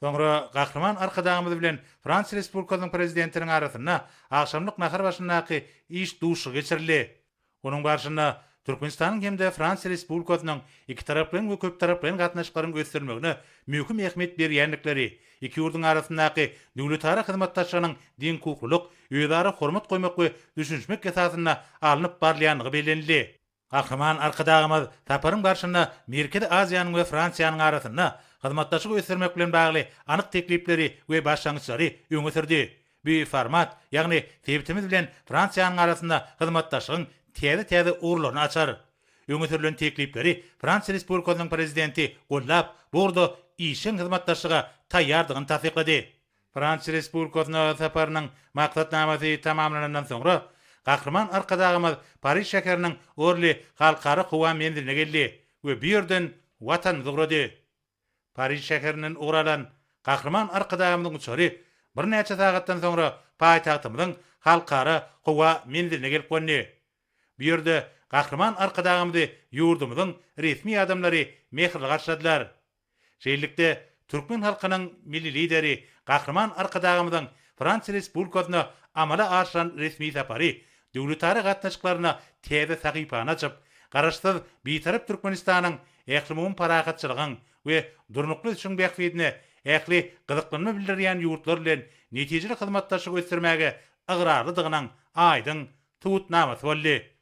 Soňra Gahryman Arkadagymyz bilen Fransiýa Respublikasynyň Prezidentiniň arasynda agşamlyk nahar başyndaky iş duşuşygy geçirildi. Onuň barşynda Türkmenistanyň hem-de Fransiýa Respublikasynyň ikitaraplaýyn we köptaraplaýyn gatnaşyklaryň ösdürilmegine möhüm ähmiýet berýändikleri, iki ýurduň arasyndaky döwletara hyzmatdaşlygynyň deňhukuklylyk, özara hormat goýmak we düşünişmek esasynda alnyp barylýandygy bellenildi. Gahryman Arkadagymyz saparyň barşynda Merkezi Aziýanyň we Fransiýanyň arasynda hyzmatdaşlygy ösdürmek bilen bagly anyk teklipleri we başlangyçlary öňe sürdi. Bu format, ýagny sebitimiz bilen Fransiýanyň arasynda hyzmatdaşlygyň täze-täze ugurlaryny açar. Öňe sürlen teklipleri Fransiýa Respublikasynyň Prezidenti goldap, bu ugurda işjeň hyzmatdaşlyga taýýardygyny tassyklady. Fransiýa Respublikasyna saparynyň maksatnamasy tamamlanandan soňra, Gahryman Arkadagymyz Pariž şäheriniň Orli halkara howa menziline geldi we bu ýerden Watanymyza ugrady. Pariž şäherinden ugur alan Gahryman Arkadagymyzyň uçary birnäçe sagatdan soňra paýtagtymyzyň Halkara howa menziline gelip gondy. Bu ýerde Gahryman Arkadagymyzy ýurdumyzyň resmi adamlary mähirli garşyladylar. Şeýlelikde, türkmen halkynyň Milli Lideri Gahryman Arkadagymyzyň Fransiýa Respublikasyna amala aşyran resmi sapary döwletara gatnaşyklaryna täze sahypany açyp, Garaşsyz, Bitarap Türkmenistanyň ählumumy parahatçylygyň we durnukly ösüşiň bähbidine ähli gyzyklanma bildirýän ýurtlar bilen netijeli hyzmatdaşlygy ösdürmäge ygrarlydygynyň aýdyň subutnamasy boldy.